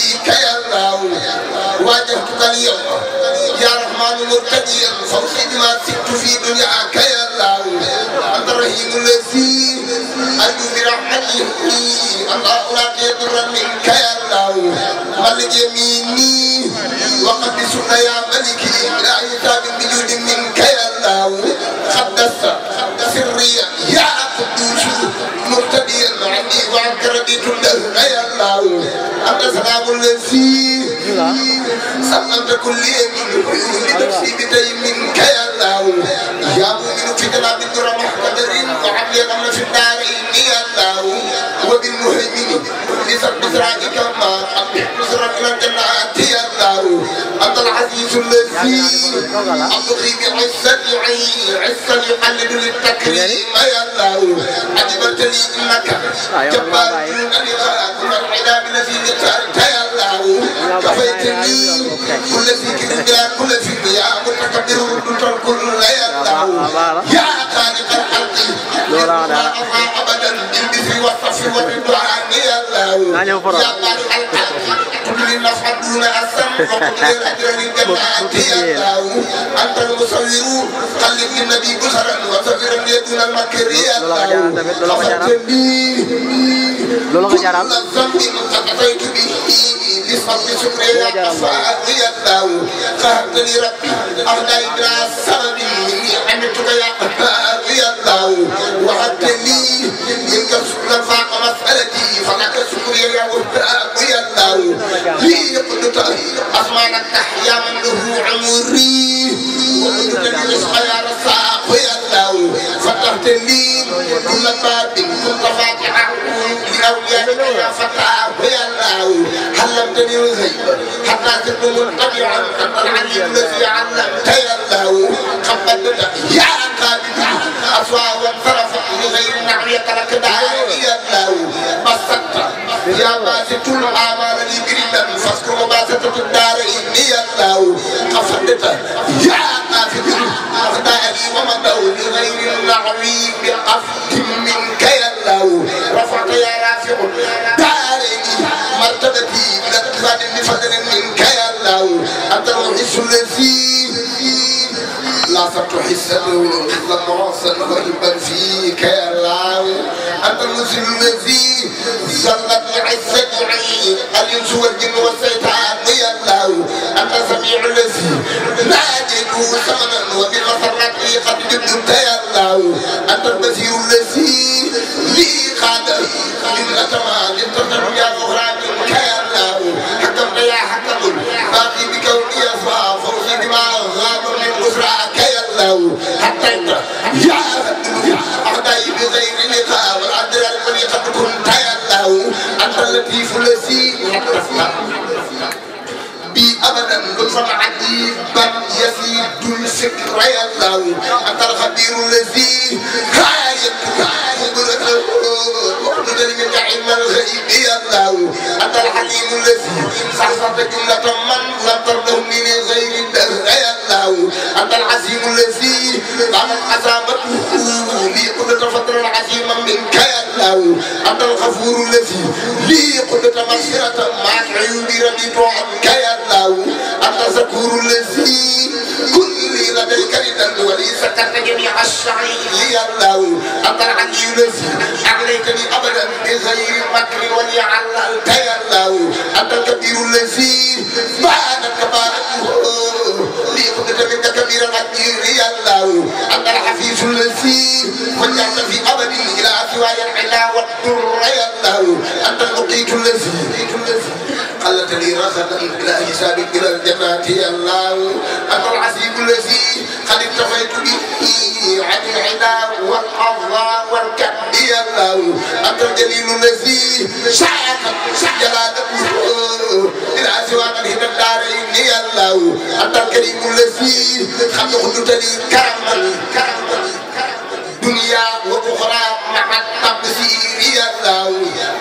فيك يا الله واجهتك اليوم يا رحمن مرتديا فوزي بما سئت في دنياك يا الله أنت الرحيم الذي أرجو برحمته الله لا يضر منك يا الله ملك يميني وقد سئت يا ملكي لا يتاب بجود منك يا الله قدست سري يا قدوس مرتديا عني وعنك رديت له يا الله أنت سلام الذي سلمت كل يمين لنفسي بدي منك يا الله يا مؤمن في جناب الدر محتضر وعبد الأمن في الدارين يا الله وبالمهيمن بسبب سراجك ما أبحث سرك إلى الجنات يا الله أنت العزيز الذي أبغي بعزتي عزا يحلل للتكريم يا الله عجبت لي إنك جبار من العذاب الذي اخترت يا الله كفيتني كل ذكر كل فكر يا متكبر كل يا الله يا خالق الخلق لا أضاع أبدا بالبذر والصف والرضوان يا الله يا خالق الخلق كل النفع دون أسم وكل الأجر للجنات يا الله أنت المصور خلق النبي بشرا وصغيرا دون المكر يا الله خفتني كل الذنب قضيت به بصبر شكري يا غفار يا الله قهرتني ربي أهدى بلا سبب مني حمدتك يا غفار يا الله وهبتني منك شكرا فاق مسألتي فلك شكري يا غفار يا الله لي قلت أسمعك يا من له عمري وقلت لي رزق يا رزاق يا الله فتحت لي كل باب كنت فاتحه لأوليائك يا فتاه يا الله علمتني الغيب حتى كنت متبعا أنت العليم الذي علمت يا الله قبلت يا قابل أسوأ وانصرفت لغير نعمك لك داعي يا الله بسطت يا باسط الأعمال لكريما فاذكر باسطة الدارين يا الله قفلت يا قافل أخدائي ومدعو لغير النعوي بقفل منك يا الله رفعت يا رافع دارني مرتبتي بلا تقفال بفضل منك يا الله أنت الوحيد الذي لا تحسد مثل معصن وهبا فيك يا الله أنت المسلم الذي زلت بعزة عين الإنس والجن والشيطان يا الله أنت السميع الذي ناديته سمنا وبغفرات لي قد جبت يا الله أنت البصير الذي لي قادر من أتمان انتظر يا غفران منك يا الله حكمت يا حكم باقي بكوني أصفى فوزي بما غاب من غفراك يا الله حتى انت يا أعدائي بغير لقاء والعدل الذي قد كنت يا الله أنت اللطيف الذي بي أبدا لطفا عجيبا يزيد الفكر يا الله أنت الخبير الذي غايتك وقدر من علم الغيب يا الله أنت الحليم الذي صحصت جملة من لم ترده من غير الدهر يا الله أنت العزيم الذي قامت عزامته لي قدرة فترا عزيما منك يا الله أنت الغفور الذي لي قدرة مغفرة مع عيوبي رديت عنك يا الله أنت الذكور الذي كل لديك ردا ولي سكت جميع الشعير يا الله أنت العلي الذي أغنيتني أبدا بغير مكر ولي عللت يا الله أنت الكبير الذي بعدك كبارته لي قدرة منك كبيرا الكبير يا الله أنت الحفيظ الذي وجعت في أبد إلى سواي العلا والدر يا الله أنت المقيت الذي قلت لي رغدا إلى حساب إلى الجنات يا الله أنت العزيز الذي قد اكتفيت به عن العلا والأضواء والكد يا الله أنت الجليل الذي شاءك جلالته إلى سواك الهدى الدارين يا الله أنت الكريم الذي قد خذت لي كرما دنيا وأخرى مع التبصير يا الله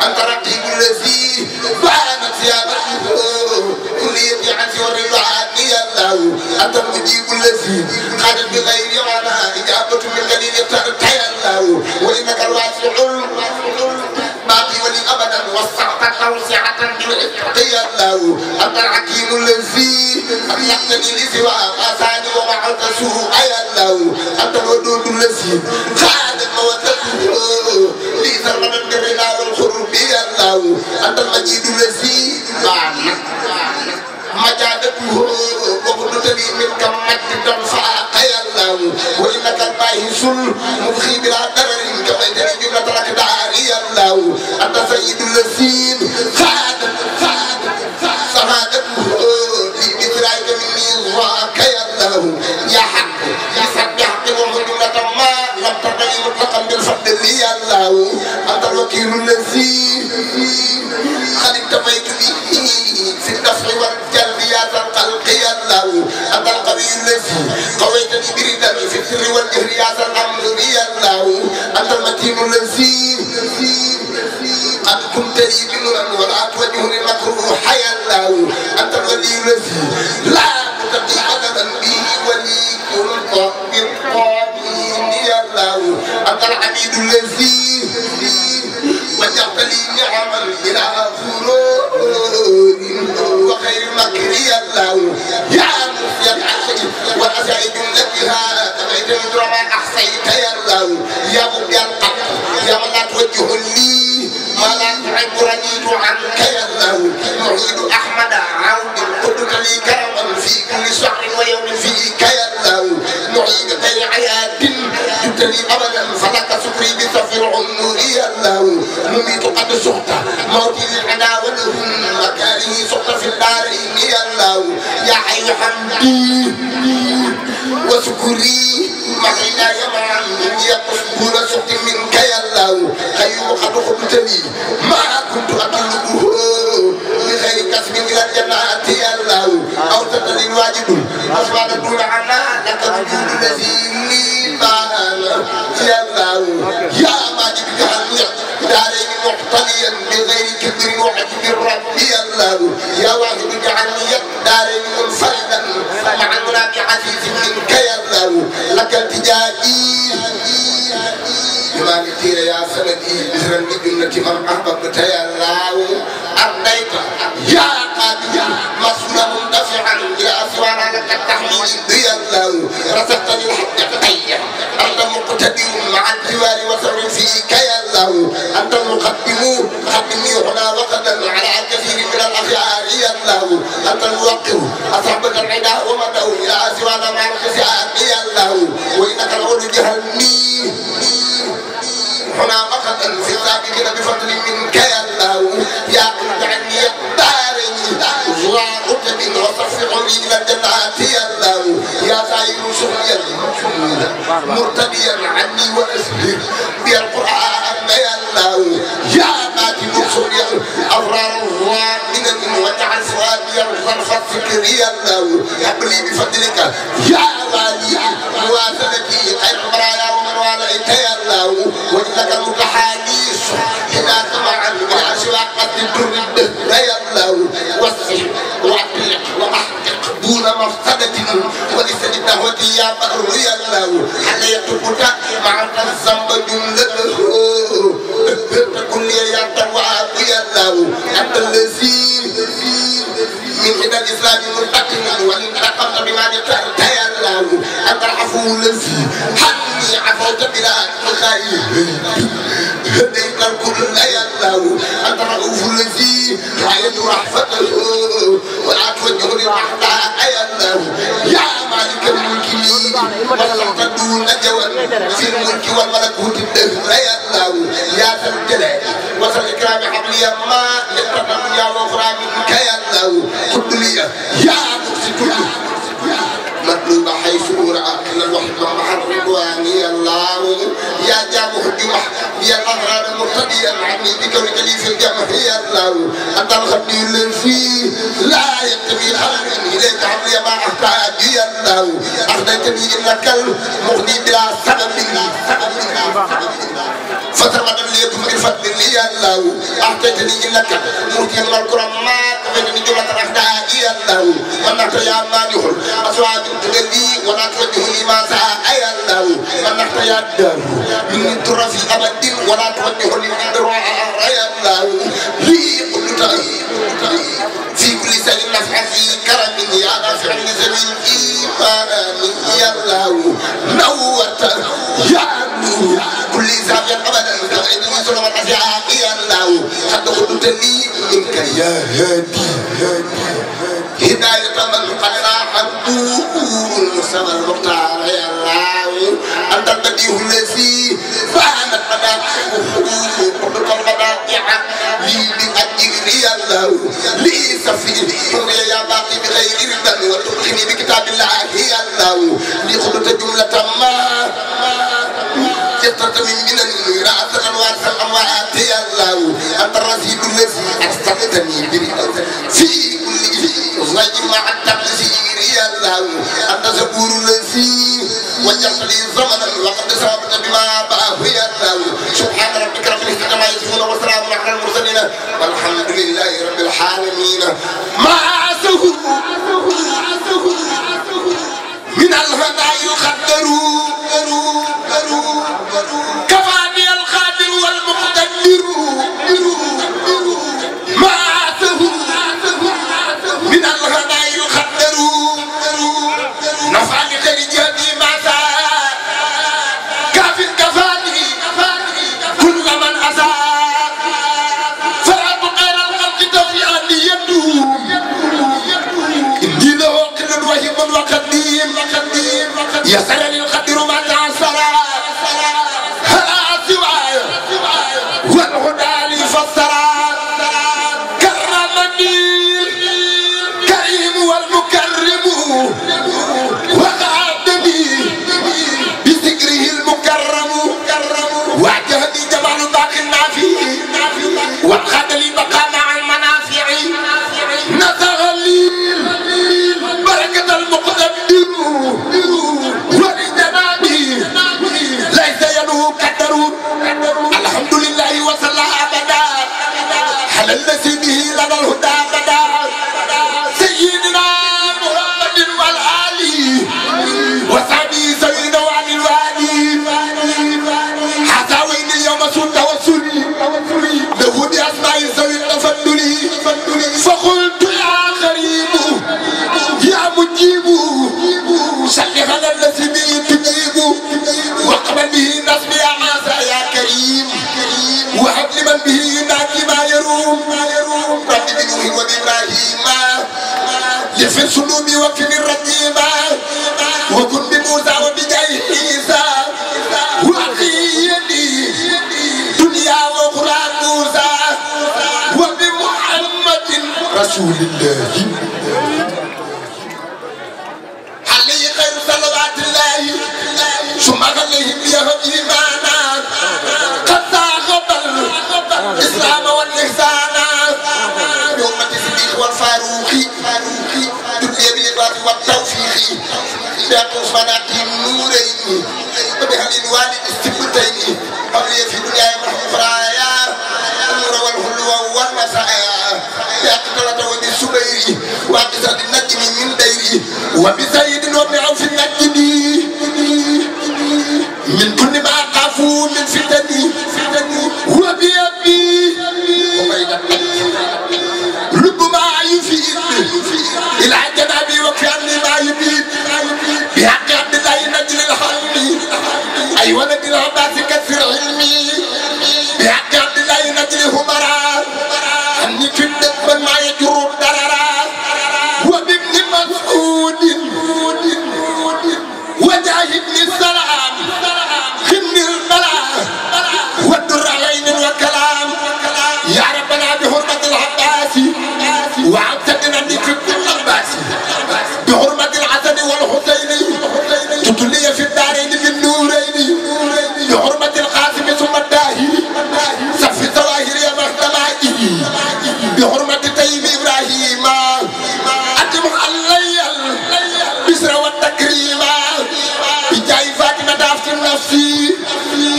أنت رقيب الذي بانت زيادته كليتي عن سوى الرضوان يا الله أنت المجيب الذي قادر بغير معنى إجابة من قليل اخترت يا الله وإنك الواسع باقي ولي أبدا وسعت توسعة يا الله أنت الحكيم الذي خلقتني لسوى أساني ومعك سوء يا الله أنت الودود الذي خالق وتسوء لي سرمدا بالرضا والخروب يا الله أنت المجيد الذي مجادته وقدتني منك مجدا فاق يا الله وإنك الباهس المبخي بلا ضرر كفيتني جملة الأقدار يا الله أنت سيد الذين سعادته لإدراك مني ضاك يا الله يا حق يسبح حق جملة ما لم ترتقي مطلقا بالفضل يا الله أنت الوكيل الذي قد اكتفيت به في الدفع والجلب يا ذا الخلق يا الله أنت القوي الذي قويتني بردمي في السر والجهر يا ذا الأمر يا الله أنت المتين الذي قد كنت لي بنورا ولا توجهني المكروه يا الله أنت الولي الذي لا تقي أبدا به ولي كنت بالقادمين يا الله أنت العبيد الذي وجهت لي نعما بلا غرور وخير المكر يا الله يا مفيد العشي والأسعي جملتها تبعت مدر ما أحصيت يا الله يا مبدع القدر يا من لا توجه لي ما لا تعب رديت عنك يا الله معيد أحمد عود قلت لي كرما في كل شهر ويوم فيك يا الله معيد غير عياد جبت لي أبدا فلك سكري بسفر عمري يا الله مميت قد سخت موتي للعدا ولهم مكانه سخت في الدارين يا الله يا حي حمدي وشكري مغرنا يا معا يقصدون سخت منك يا الله خير قد خبتني ما كنت أطلبه بغير كسب إلى الجنات يا الله أو تتلي الواجب أسوال دون عنا لك الوجود الذي لي بان يا الله يا ماجد جهنم دارين مقتليا بغير كبر وعجب الرب يا الله يا واحد جعلني دارين منفردا مع المنى بعزيز منك يا الله لك التجائي بما كثير يا سندي بسرا بجنة من أحببت يا الله أرضيت يا قادر مسؤول مندفعا إلى أسوانا لك التحميد يا الله رزقتني الحق قيا أنت مقتدر مع الجوار وثور فيك يا الله أنت المقدم قدمني هنا وغدا على الكثير من الأخيار يا الله أنت الموقر أصحبك العدا ومدعو إلى أسوانا مع الخسيان يا الله وإنك العود جهلني هنا مقتا في السابقين بفضل منك يا الله يا قلت عني الدارين زوارت من وصفعني إلى الجنات يا الله يا سائر شغلي مرتديا عني وأسهل بالقرآن يا الله يا قاتل شغلي أبرار الظالمين وجعل فؤادي الظرف الفكري يا الله هب لي بفضلك يا والي مواسلتي خير البرايا ومن واليت يا الله وإنك المتحاليس هناك معا وأشواق الدر الدهر يا الله وسع وأطلق وأحقق دون مفسدة ولسجد دعوتي يا بر يا الله حتى يتركك مع الذنب جملته كل يا تواب يا الله أنت الذي من حدى الإسلام منتقم وإن تقمت بما ذكرت يا الله أنت العفو الذي حني عفوت بلا خير هديت الكل يا الله أنت الرؤوف الذي رأيت رحمته ولا توجه للرحمة يا الله يا مالك الملك لي وسلطت دون جوال في الملك والملكوت الدهر يا الله يا ذا الجلال وسالإكرام حبلي ما يقتدم يا وأخرى منك يا الله قل لي يا مقسط مطلوب حيث رأى الوحد محر رضواني الله يا جامع الجمح يا الأغرار المرتديا عني بكونك لي في الجمع يا الله أنت الخبير الذي لا يكتفي الحرم إليك حبلي ما أحتاج يا الله أخذتني إنك المغني بلا سبب فترة ليكم بالفضل يا الله أحتاجني إنك مهتم الكرم ما كفيتني جملة الأحداء يا الله منك يا مانح أسواد تغلي ولا توجه لي ما ساء يا الله منك يا الدار من الدر في أبد ولا توجه لي من الدراء يا الله لي قلت في كل سنة نفع في كرم يا نافع لزمن إيمان يا الله نورت يا نور كل زاوية أبدا كأني سلم الأشياء يا الله حتى قلت لي إنك يا هادي هداية من قد راحته المسمى المختار يا الله أنت البديع الذي فانت مدائحه قلت المدائح لي بأجر يا الله لي سفير يا باقي بغير ربا وتدخلني بكتاب الله يا الله لي قلت جملة ما يسترد من رأس الأنوار الأموات يا الله أنت الرصيد الذي أستقتني به في كل غير مع التقصير يا الله أنت زبور الذي وجهت لي زمنا وقد سابت بما باه يا الله سبحان ربك رب العزة عما يصفون وسلام على المرسلين والحمد لله رب العالمين ما عسه من الهدى يقدروا كفاني القادر والمقتدر ما عسه من الهدى يقدروا نفعني خير جهدي ما ساء كافٍ كفاني كل من أساء فرأت غير الخلق توفيقا يده إني له قل وهب وقديم يسر للقدر ما تعسر هلا سواي والهدى لي فسر كرمني كريم والمكرم وقعدني بذكره المكرم وعجهني جمال باقي النافي وانخذ لي بقى مع المنافع نزغ لي بركة المقدم ولجنابي ليس ينهو كدر الحمد لله وصلى أبدا على الذي به لنا الهدى بدا سيدنا محمد والآل وصحبه سيدنا وعلي الوالي حساوين اليوم سوء توسلي له بأسماء سوي التفضل فقلت يا غريب يا مجيب صل على الذي به تجيب واقبل به نصب يا عسى يا كريم وهب لمن به ينادي ما يروم رب بنوح وبإبراهيم يغفر ذنوبي وكن الرجيم وكن بموسى وبجاه عيسى وأخيني دنيا وأخرى موسى وبمحمد رسول الله عليه خير صلوات الله ثم عليهم يهب إيمانا قد ساغب الإسلام والإحسان بأمة الصديق والفاروق دنيا بالإبراء والتوفيق بأقوس مناقب النورين وبهل الوالد السبتين قبلي في دنيا محمد فرايا النور والحلوة والمسايا بأقتلة وبالسبير وأقصد النجم من ديري وبسيد وابن عوف النجمي من كل ما قافوا من فتني وبيبي ربما يفيد إلى جنابي وكأني ما يفيد بحق عبد الله نجل الحلمي أي ولد العباس كثير علمي بحق عبد الله نجل همرا أني كنت من ما يجر الضررا وبابن مسعود وجاه ابن السلام خن البلاء والدر عين وكلام يا ربنا بحرمة العباس وعبتنا في كل عباس بحرمة الحسن والحسين تطلي في الدارين بالنورين بحرمة القاسم ثم الداهي صف ظواهر يا مهتمائه بحرمة طيب إبراهيم أتم علي البسر والتكريم بجاي فاطمة أفتن نفسي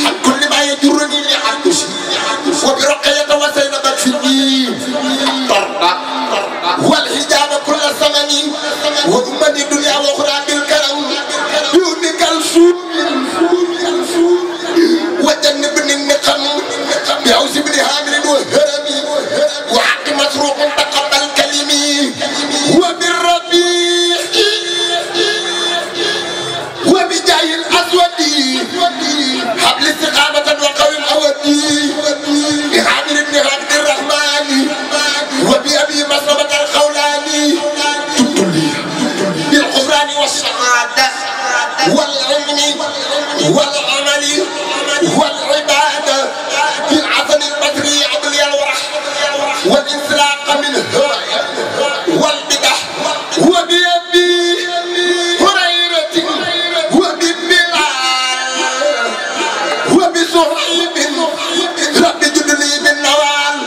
عن كل ما يجرني لعبشي وبرقية وسينبت في الدين والحجاب كل الثمن وأمة الدنيا وأخرى بالكرم دونك السوء وجنبني النقم بعوز بن هامر وهرمي والعمل والعبادة بالعزم البدري عبل الورح والانسلاق من الهواية والبدع وبأبي هريرة وببلال وبصهيب رب جدني بالنوال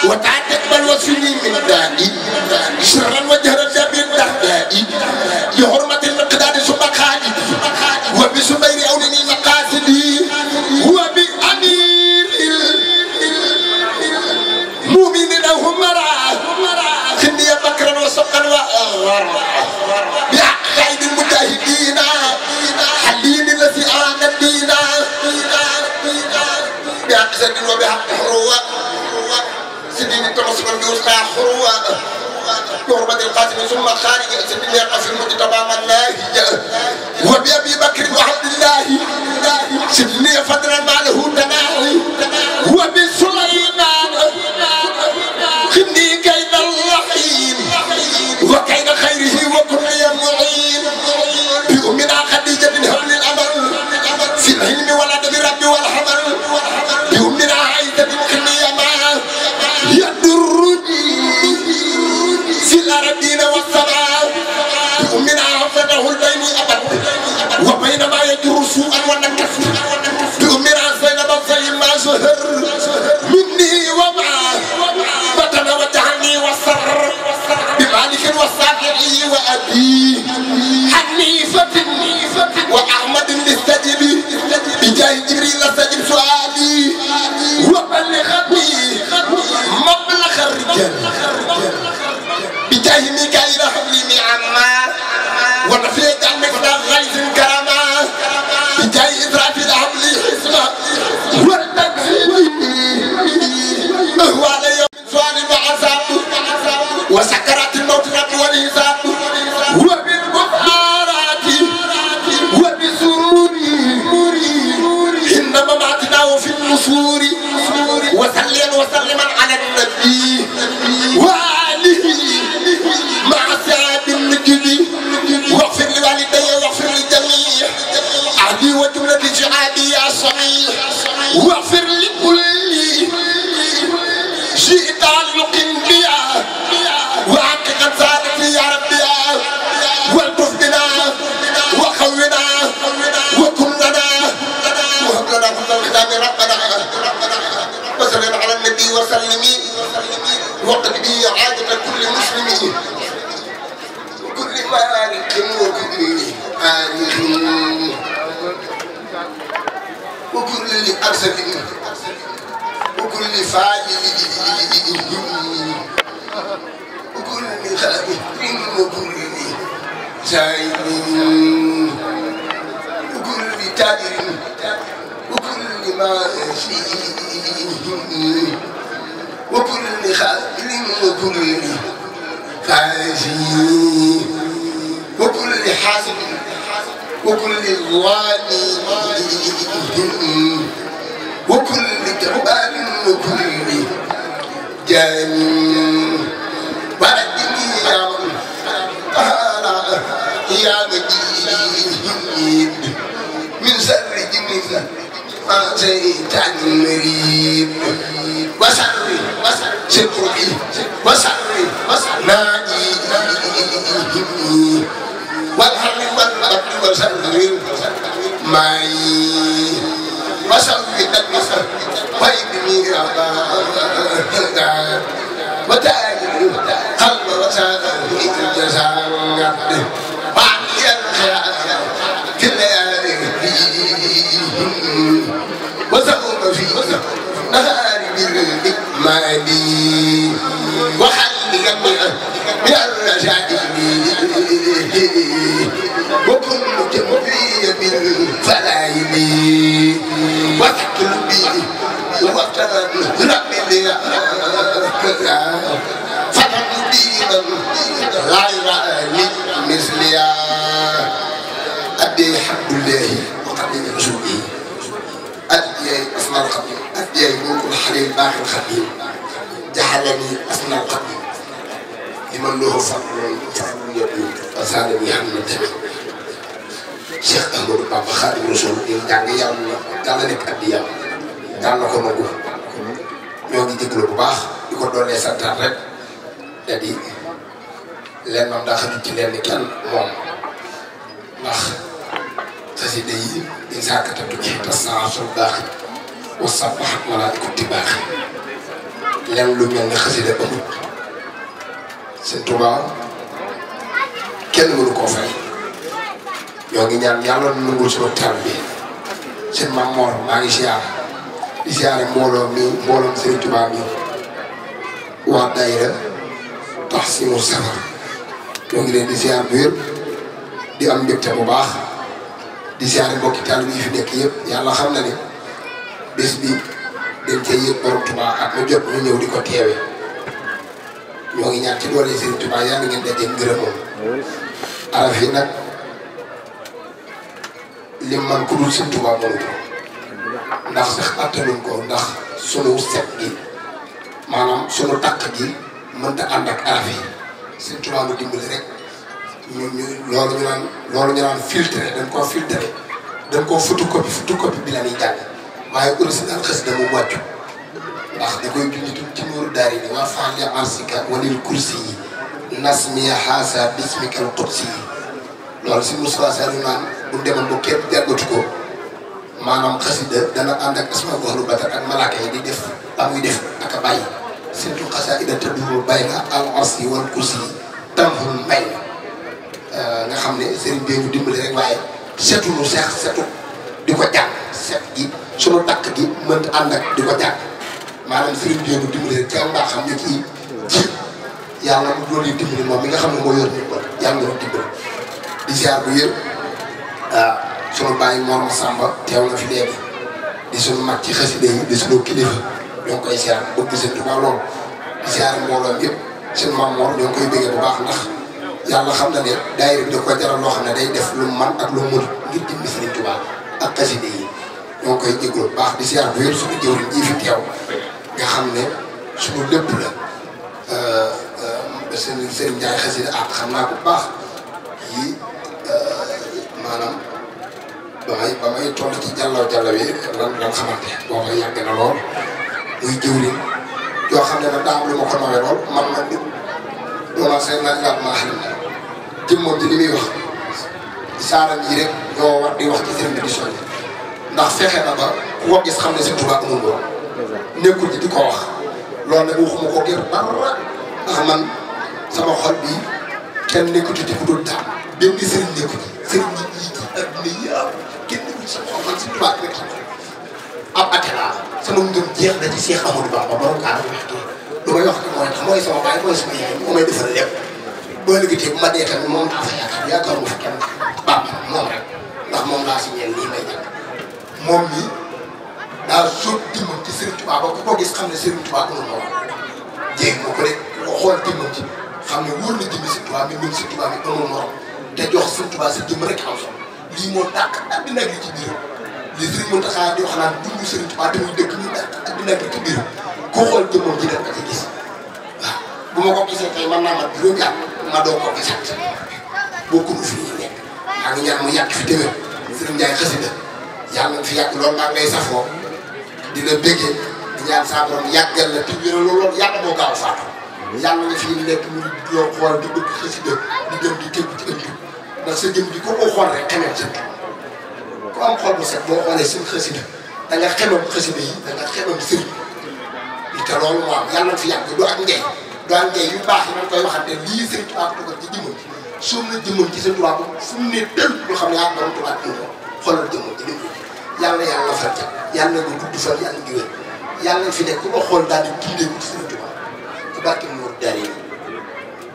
وتعتقبل وسني من دائي شرا وجهرا بالدهدائي بحرمة المقدار سبقاني وبسبير أولني مقاصدي وبأمير المؤمنين همرا خني بكرا وسقا وأغرا بحق قائد المجاهدين حليل الذي أعان الدين بحق سد وبحق حروة سدين تعصبا بوسطى حروة بحرمة القاسم ثم خارج سبيل يقف المجتبى من لا وبأبي بكر وعبد الله سبني فضلا ما له تناهي وبسليمان خني كيد اللحين وكيد خيره وكل معين بأمنا خديجة هبل الأمل في العلم والأدب رب والحمل بأمنا عائشة خني ما يضرني في الأرضين والسماء بأمنا حفظه البين أبد وبينما يجر سوءا ونكس بأمنا زينب زي ما زهر مني وما بطن وجعني وسر بمالك والصافعي وأبي حنيفة وأحمد للسجب بجاه جبريل استجب سؤالي وبلغني مبلغ الرجال بجاه ميكائيل حبلي نعما ونفيت عن مقدار غيث كرما بجاه إسرافيل حبلي حسنا هو على يوم سؤال وعذاب وسكرات الموت رب والحساب وبالبحارات وبسرور إنما ماتناه في النصور وسلم وسلما على النبي وآله مع سعاد النجد واغفر لوالدي واغفر للجميع أهلي وجملة شعابي يا صميح واغفر لكل شيء تعلق بها وحققا سعادتي يا ربي والطف بنا وخونا وكن لنا وهب لنا كل الختام ربنا وسلم على النبي وسلمي وقت به عادة كل مسلم وكل مالك وكل آله وكل أرسل وكل فاعل وكل خالق وكل زايد وكل تاجر وكل ماشي وكل خالق وكل فاجي وكل حاسب وكل ظالم وكل جبار وكل جاني وردني يا من تعالى يا مجيد من شر جنك ما شيطان مريد وشر شكري وشر ناجي والحر والبطن وشر معي وشر النساء وابني وتاجر قلب وساق الجزاء وعني الخيار في الليالي وسقوم في نهار بالإكمال وخلي من الرجاء وكل جمعي بالفلايل وفكر بي وفتر ربي لي فتر بي لا يرى مثلي أدي حب الله وقبل رسوله أدي أسمى القبيل أدي ملك الحليم باخر الخبير جعلني أسمى القبيل لمن له فضل يبني وسالني عن الدم Cheikh Ahmadou Bamba Khadimu Rasul di jàng yàlla nekk addi yàlla ko nangu ñoo ngi jégalu bu baax di ko doolee santaat rek te di leen moom daa xamul ci leen ni kenn moom ndax xasida yi di saakatatu ci tasaasul baax wa sabbahat malaa'ikatu baax leen lu mel ni xasida amul Sëñ Tuubaa kenn mënu koo fay ñoo ngi ñaan yàlla na nangul suñu taal bi seen Maam Mor maa ngi siyaar di siyaare mbooloom Sëriñ Tuubaa mi waa daayira Tahsinu Safar ñoo ngi leen di siyaar bu wér di am mbégte bu baax di siyaare mbokki taalibe yi fi nekk yëpp yàlla xam na ne bés bi dañ cee yëg borom Tuubaa ak mu jot ñu ñëw di ko teewe ñoo ngi ñaan ci doole Sëriñ Tuubaa yàlla ngeen daje ngërëmam araf yi nag lim man ku dul Sëriñ Tuubaa mënu ko ndax sax attanuñ ko ndax sunu set gi maanaam sunu takk gi mënta ànd ak araf yi Sëriñ Tuubaa nu dimbali rek loolu ñu naan filtré dañ koo filtré dañ koo photocopie bi la ñuy jàng waaye original xasida mu wàccu ndax da koy junj ci nuuru daari ni waa faal ya arsika walil kursi yi nasmiya haasa bismikal qudsi yi loolu si Moussa Sall naan bu demoon ba képp jàggatu ko maanaam xasida dana ànd ak asmaa bu ahlu batar ak malaaka yi di def la muy def ak a bàyyi surtout xasaida taduru bayna al arsi wal kursi yi tamhul may nga xam ne sëriñ bi ñu dimbali rek waaye setu di ko jàng set gi sunu takk gi mënta ànd ak di ko jàng maanaam sëriñ bi ñu dimbali rek ca mbaa xam ne kii ci yàlla mu doon dimbali moom mi nga xam ne moo yor nit ko yàlla nga dimbali di ziar bu yëpp sunu bàyyi Mor Samba teew na fi léegi di sunu mag ci xasida yi di sunu kilifa ñoo ngi koy ziar bëgg Sëriñ Tuubaa lool di ziar mbooloo yëpp seen Maam Mor ñoo ngi koy bëggee bu baax ndax yàlla xam na ne daayira bi da ko jaral loo xam ne day def lu man ak lu mënut ngir jëmmi Sëriñ Tuubaa ak xasida yi ñoo ngi koy jégalu bu baax di ziar bu yëpp suñu jëwriñ ji fi teew nga xam ne suñu lépp la seen Njaay xasida ak xam naa bu baax yi maanaam ba may toll ci jàllaw yi lan xamante booba yàgg na lool muy jëwriñ yoo xam ne nag daa am lu ma ko nawee lool man nag doonaa seen naaj laat maa xam ne jëmmoon ci li muy wax saaram yi rek ñoo war di wax ci seen émission bi ndax fexe na ba ku ko gis xam ne Sëriñ Tuubaa amul woon nekkul ci di ko wax loolu nag waxuma ko ngir dara ndax man sama xol bi kenn nekkul ci ku dul daal benn sëriñ nekkul ci sëriñ yi ci adduna yëpp kenn nekkul ci sama xol man Sëriñ Tuubaa rek xam ab ate laa sama ngëm jeex na ci Cheikh Amadou Bamba borom kaar bi waxtu lu may wax mooy tax mooy sama baay mooy sama yaay moo may defal lépp boo liggéey bu ma dee tamit moom daa fa yaakaar mu fi kenn Bamba moom rek ndax moom laa si ñeel lii may jàng moom mi daa sóot dimbam ci Sëriñ Tuubaa ba ku ko gis xam ne Sëriñ Tuubaa amul moom jéeg moo ko rek xool dimbam ci xam ne wóor na jëmmi Sëriñ Tuubaa mi mën Sëriñ Tuubaa mi amul morom te jox Sëriñ Tuubaa sa jëmm rek am solo lii moo dàq àddina ak li ci biir li Sëriñ Muntaxa di wax naan dund Sëriñ Tuubaa te muy dëkk ñu dàq àddina ak li ci biir ku xool jëmmam ji def nga ci gis waaw bu ma ko gisee tey mën naa mat juróomi at ma doo ko gisat bokkunu fi ñu nekk maa ngi ñaan mu yàgg fi téwér Sëriñ Njaay xasida yàlla nga fi yàgg loolu maa ngi lay safoo di la béggee di ñaan saa borom yàggal la te wéral loolu yàlla boo gaaw faatu yàlla nga fi nekk mu yoo xool di bëgg xasida di dem di tëgg ci ëndi ndax sa jëm bi ko xool rek xemem sa ku am xol bu set boo xoolee seen xasida da nga xemem xasida yi da nga xemem sëriñ bi te loolu moo am yàlla nga fi yàgg du ak njey yu baax yi man koy waxante lii Sëriñ Tuubaa ko dugal ci jëmmam suum na jëmmam ci Sëriñ Tuubaa fu mu ne tël lu xam ne yaa borom Tuubaa ko xoolal jëmmam ci lim yàlla yàlla far ca yàlla nga gudd fan yàlla ngi wér yàlla fi nekk ku ko xool daal di dundee ko ci Sëriñ Tuubaa ci barke Noor Daara yi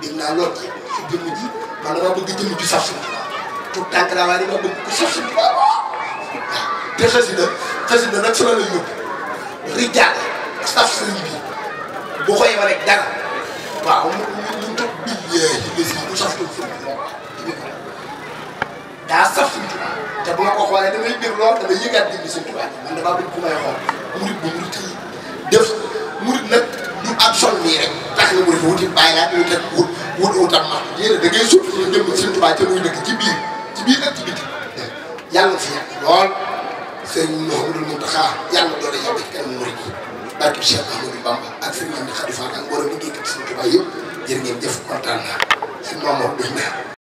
dégg naa lool ci sa jëmm ji man dama bëgg jëmm ji saf Sëriñ Tuubaa tout tànk daa waaye dama bëgg ko saf Sëriñ Tuubaa waaw te xasida nag su la lay yóbbu rijaal saf sëriñ bi bu koy yemale rek dara waaw mu toog bii si mu saf Sëriñ Tuubaa daa saf Sëriñ Tuubaa te bu ma ko xoolee damay dégg lool damay yëgaat jëmmi Sëriñ Tuubaa man damaa bëgg ku may xool murit bu murit yi def murit nag du ab sol nii rek tax na murit wuti bàyyi laa wutam ma yéen da ngay suuf ñu jëm Sëriñ Tuubaa te muy dëkk ci biir ak ci biti yàlla fi yàgg lool sëñ Mouhamadou Mountakha yàlla doole yàgg ci kanam murid yi barke Cheikh Ahmadou Bamba ak sëñ Amdi Khady Fall ak mboolem liggéeykat Sëñ Tuubaa yëpp jërë ngeen jëf kontaan naa sëñ Mamour